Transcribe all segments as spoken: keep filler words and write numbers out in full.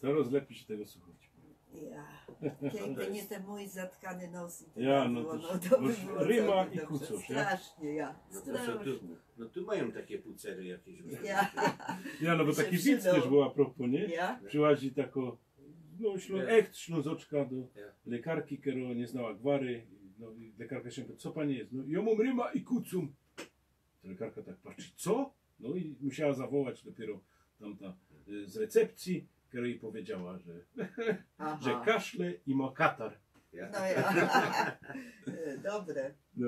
Coraz lepij sie tego słuchać. Ja. Piykny, niy, te mōj zatkany nos i to Ja, by no było, to no, to by już było ryma całkiem i dobrze. Kucōsz, ja? Strasznie, ja. No to co tu, Strasznie. No tu majōm takie pucery jakieś. Ja. Ja, no bo Mi sie taki wic przydał. Tyż bōł a propos, niy? Ja. Przyłazi tako, no, ślō-, Ja. echt Ślōnzoczka do Ja. lekarki, kero niy znała gwary. No i lekarka sie pyta: „Co pani jest?” „No, jŏ mōm ryma i kucōm”. Ta lekarka tak patrzi: „Co?” No i musiała zawołać dopiero tamta, y, z recepcji, kero jij powiedziała, że, Aha. że kaszle i ma katar. Ja. No ja. Dobre. No,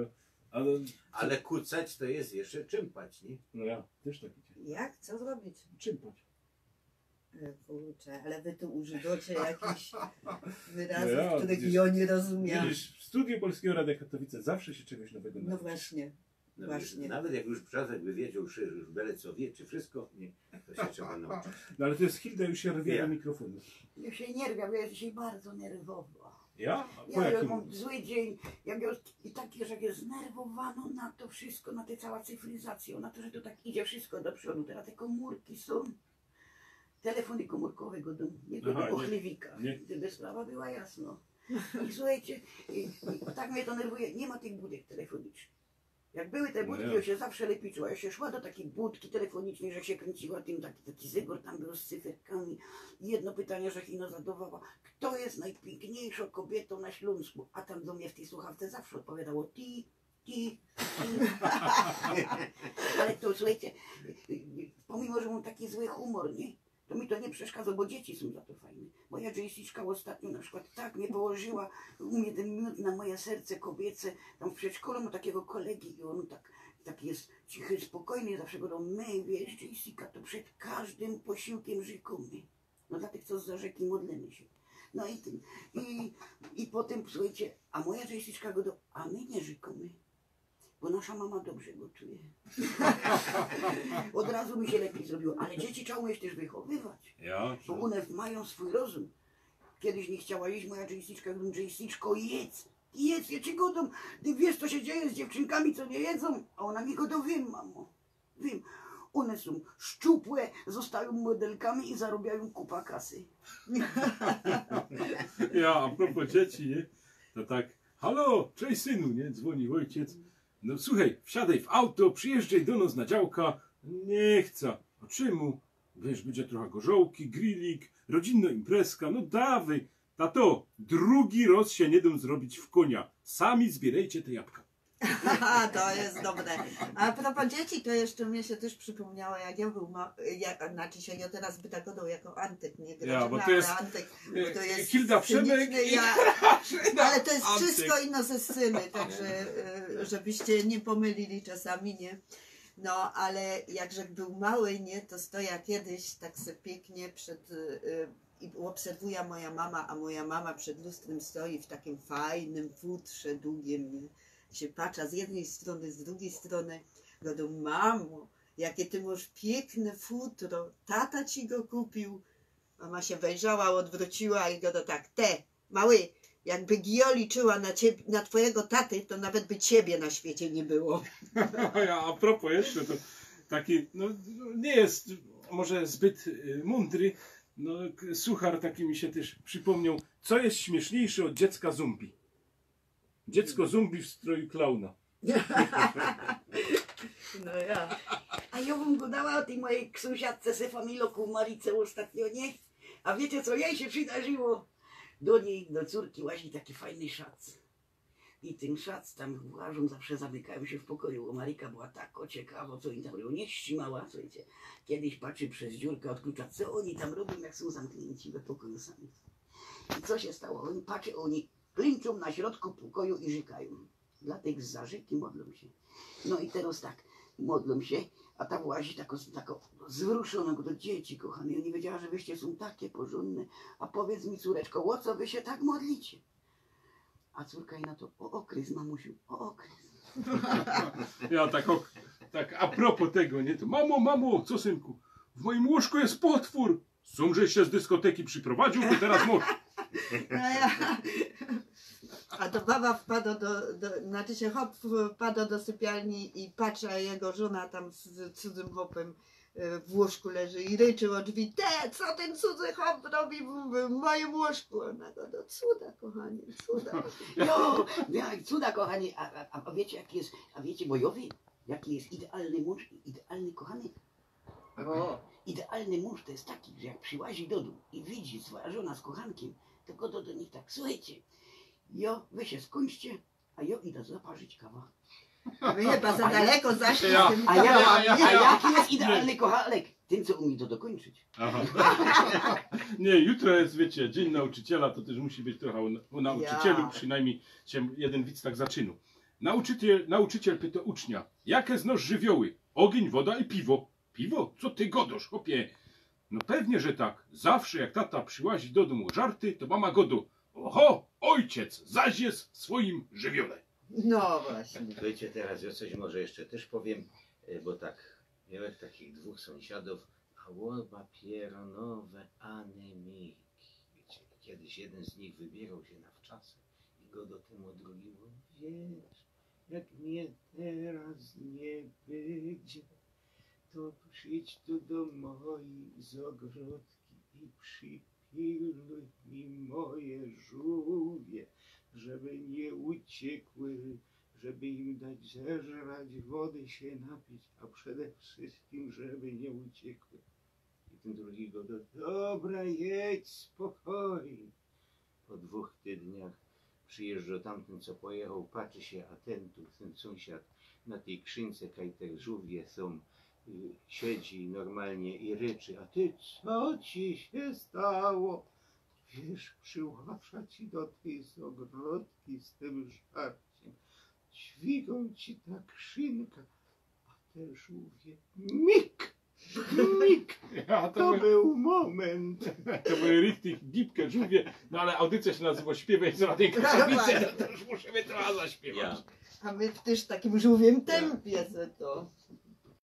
ale Ale kucać to jest jeszcze czympać, nie? No ja, tyż tak idzie. Jak? Co zrobić? Czympać. E, kurczę, ale wy tu używacie jakichś wyrazów, No ja, których widzisz, jŏ niy rozumia. Widzisz, w studiu Polskiego Radia Katowice zawsze się czegoś nowego No nauczysz. Właśnie. No Właśnie. Wiesz, nawet jak już Brzozek by wiedział, że już byle co wie, czy wszystko, nie, to się trzeba nauczyć. No ale to jest, Hilda już się rwie Ja. do mikrofonu. Ja się nie rwię, bo ja dzisiaj bardzo nerwowa. Ja? A po Ja jakim? Mam zły dzień. Ja miałam i taki, że jak jest znerwowana na to wszystko, na tę całą cyfryzację, na to, że to tak idzie wszystko do przodu. Teraz te komórki są. Telefony komórkowe gŏdōm, nie Aha, do nie. Chliwika, Nie. Żeby sprawa była jasno. I słuchajcie, i, i tak mnie to nerwuje, nie ma tych budek telefonicznych. Jak były te budki, No ja. Ja się zawsze lepiej czuła. Ja się szła do takiej budki telefonicznej, że się kręciła tym, taki, taki zegar tam był z cyferkami. I jedno pytanie, że Hino zadawała: „Kto jest najpiękniejszą kobietą na Śląsku?” A tam do mnie w tej słuchawce zawsze odpowiadało: „Ty, ty, ty”. Ale to słuchajcie, pomimo że mam taki zły humor, nie? To mi to nie przeszkadza, bo dzieci są za to fajne. Moja Jessiczka ostatnio na przykład tak mnie położyła, u mnie ten miód na moje serce kobiece, tam w przedszkolu mam takiego kolegi i on tak, tak jest cichy, spokojny, zawsze go do my, wiesz, Jessica, to przed każdym posiłkiem rzykamy. No dla tych, co z zarzeki, modlimy się. No i tym, i, i potem, słuchajcie, a moja Jessiczka go do, a my nie rzykamy. Bo nasza mama dobrze gotuje. Od razu mi się lepiej zrobiło. Ale dzieci trzeba umieć też wychowywać. Ja, Bo czy- one mają swój rozum. Kiedyś nie chciała jeść moja Jessiczka, ja mówię: „Jessiczko, jedz, jedz, ja ci gŏdōm. Ty wiesz, co się dzieje z dziewczynkami, co nie jedzą?” A ona mi gŏdŏ: „Wiem, mamo, wiem. One są szczupłe, zostają modelkami i zarabiają kupa kasy”. Ja, a propos dzieci, nie? To tak: „Halo, cześć synu”, nie? Dzwoni ojciec. „No słuchaj, wsiadaj w auto, przyjeżdżaj do nas na działka”. „Nie chcę”. „A czymu?” „Wiesz, bydzie trocha gorzołki, grilik, rodzinna imprezka”. „No dawaj”. „Tato, drugi roz sie niy dōm zrobić w konia. Sami zbiyrejcie te jabka”. To jest dobre. A propos dzieci, to jeszcze mi się też przypomniało, jak ja był ma-, jak, znaczy się, ja teraz by tak gŏdała jako Antek, nie Ja, bo Grażyna, to jest, ale Antek, e, to jest Hilda Przemek sceniczny, i ja, Grażyna ale to jest Antek. Wszystko ino ze sceny, także, e, żebyście nie pomylili czasami, nie? No, ale jak Żek był mały, nie, to stoja kiedyś tak se piyknie przed, e, i obserwuja moja mama, a moja mama przed lustrym stoi w takim fajnym futrze długim, nie? Się patrza z jednej strony, z drugiej strony. Gŏdōm: „Mamo, jakie ty masz piykne futro, tata ci go kupił”. Mama się wejrzała, odwróciła i gŏdŏ tak: „Te, mały, jakby Gio liczyła na cieb-, na twojego taty, to nawet by ciebie na świecie nie było”. Ja, a propos jeszcze, to taki, no, nie jest może zbyt, y, mądry, no, k-, suchar taki mi się też przypomniał. Co jest śmieszniejsze od dziecka zombie? Dziecko zombie w stroju klauna. No ja. A jŏ wōm gŏdała ô tyj mojej sōmsiadce Sefamiloku Marice ôstatnio, nie? A wiycie, co jej sie przidarziło? Do niyj, do cōrki łazi taki fajny szac. I tyn szac tam włażōm, zawsze zamykajōm sie w pokoju, bo Marika była tako ciekawŏ, co ôni tam robiōm, niy ścimała, słuchejcie. Kejś patrzy bez dziurka ôd klucza, co ôni tam robiōm, jak sōm zamkniynci we pokoju sami. I co sie stało? Ôni, patrzy, ôni klynczōm na środku pokoju i rzykajōm. Dla tych z zarzeki modlōm sie. No i teroz tak, modlōm sie, a ta włazi tako, tako zwruszōno, do dzieci, kochane, jŏ niy wiedziała, że wyście sōm take porzōndne. A powiydz mi, cōreczko, ô co wy sie tak modlicie? A cōrka i na to: „Ô ôkryz, mamusiu, ô ôkryz”. Ja tak, ok, tak a propos tego, nie? To: „Mamo, mamo, co, synku? W moim łóżku jest potwór. Sōm żeś sie z dyskoteki przyprowadził, to teroz mōsz”. No ja. A to baba wpadła do, do, znaczy sie, chop wpadła do sypialni i patrzy, a jego żona tam z cudzym chopym, e, w łōżku leży i ryczy ô drzwi: „Te, co tyn cudzy chop robi w, w mojim łōżku?” Ôna godo: „Cuda, kochanie, cuda.” Jo, jo, cuda, kochanie, a, a, a wiycie, jaki je, a wiycie, bo jo wiym, jaki je idealny mōnż, idealny kochany. Ô. Idealny mōnż to je taki, że jak prziłazi do dōmu i widzi swoja żōna z kochankiym, to godo do nich tak: „Suchejcie, jo, wy sie skōńczcie, a jo ida zaparzić kawa”. Wy chyba za daleko zaszli Ja. z tym A, ja, kawałami. A jaki je idealny kochanek? Tyn, co umie to dokōńczyć. Aha. Niy, jutro je, wiycie, dziyń nauczyciela, to tyż musi być trocha ô, ô nauczycielu, Ja. przinajmnij sie jedyn wic tak zaczynōm. Nauczyciel, nauczyciel pyto ucznia: „Jake znosz żywioły?” „Ôgiyń, woda i piwo.” „Piwo? Co ty godosz, chopie?” „No pewnie, że tak. Zawsze jak tata prziłazi do dōmu żarty, to mama godo: „Oho, ôjciec zaś je w swojim żywiole”. No właśnie. Słuchejcie, teroz jo coś może jeszcze tyż powiym, e, bo tak, miōłech takich dwōch sōmsiadōw, a ôba pierōnowe anemiki. Wiycie, kejś jedyn z nich wybiyroł sie na wczasy i godo tymu drugimu: „Wiysz, jak mie teroz niy bydzie, to przidź tu do mojij zôgrōdki i przipilluj mi moje żōłwie, żeby niy uciekły, żeby im dać zeżrać, wody sie napić, a przede wszyjskim, żeby niy uciekły”. I tyn drugi godo: „Dobra, jedź spokojnie”. Po dwōch tydniach przijyżdżo tamtyn, co pojechoł, patrzi sie, a tyn tu, tyn sōmsiad na tyj krzince, kaj te żōłwie sōm, y, siedzi normalnie i ryczy: „A ty, co ci sie stało?” „Wiysz, prziłasza ci do tyj zôgrōdki z tym żarciym, dźwigōm ci ta krzinka, a te żōłwie mik, mik”. Ja, To bōł mōment. To były richtig gibke żōłwie, no ale audycyjŏ sie nazywŏ „Śpiywaj z radia Katowice”, no to już musimy trocha zaśpiywać. Ja. A my w tyż takim żōłwim tympie se to.